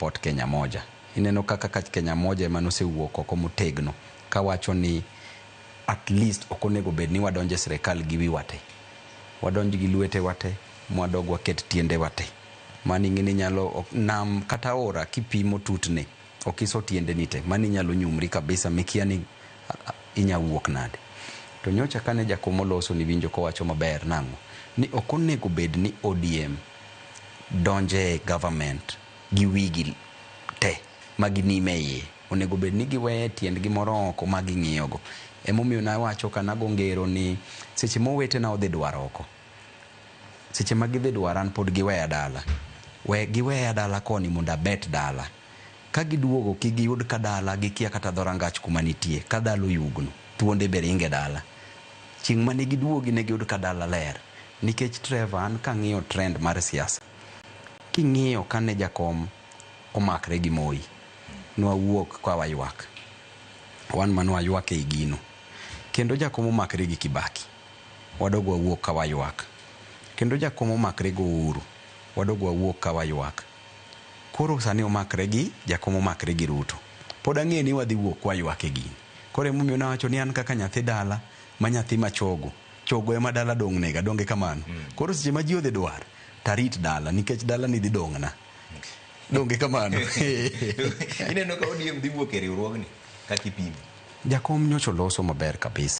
Support Kenya Moja. Ineno kaka ka Kenya Moja ema nosewuok oko motegno kawacho ni at least ok onego bed ni wadonjo e sirikal gi wiwa te. Wadonj gi lwetewa te, mwadog waket tiendewa te. Mano ing'e ni nyalo, nam kata aora kipimo tutne, ok iso tiendeni te, mano inyalo nyumri kabisa mikia ni inya wuok nade. To nyocha kane Jakom oloso niwinjo kowacho maber nang'o? Ni ok onego bed ni ODM donje e government gi wigi te ma ginime iye. Onego bed ni giweye tiendgi moro oko ma ging'iyogo. Emomiyo nawacho ka nago ngero ni seche ma owetena odhi dwaro oko, seche ma gidhi dwaro an pod giweya dala. We giweya dala koni mondo abet dala. Ka giduogo kik giyud ka dala gikia kata dho rangach kuma nitie. Ka dala oyugno, thuonde be ringe dala. Chieng' mane giduogi ne giyud ka dala ler. Nikech Trevor, an kang'iyo trend mar siasa, king'iyo kane Jakom omakre gi Moi, nwawuok ka waywak. Wan ma nwaywak ei gino. Kendo Jakom omakre gi Kibaki, wadog wawuok ka waywak. Kendo Jakom omakre gi Uhuru, wadog wawuok ka waywak. Koro sani omakre gi Jakom omakre gi Ruto. Pod ang'eyo ni wadhi wuok kwaywak e gini. Koro emomiyo nawacho ni an kaka nyathi dala ma nyathi machogo, chogo ema dala dong' nega, donge kamano? Koro seche ma ji odhi dwar, tarit dala nikech dala ni dhi dong'na. Donge kamano? Ineno ka ODM dhi wuok e riwruogni kaka ipimo? Jakom nyocha oloso maber kabisa.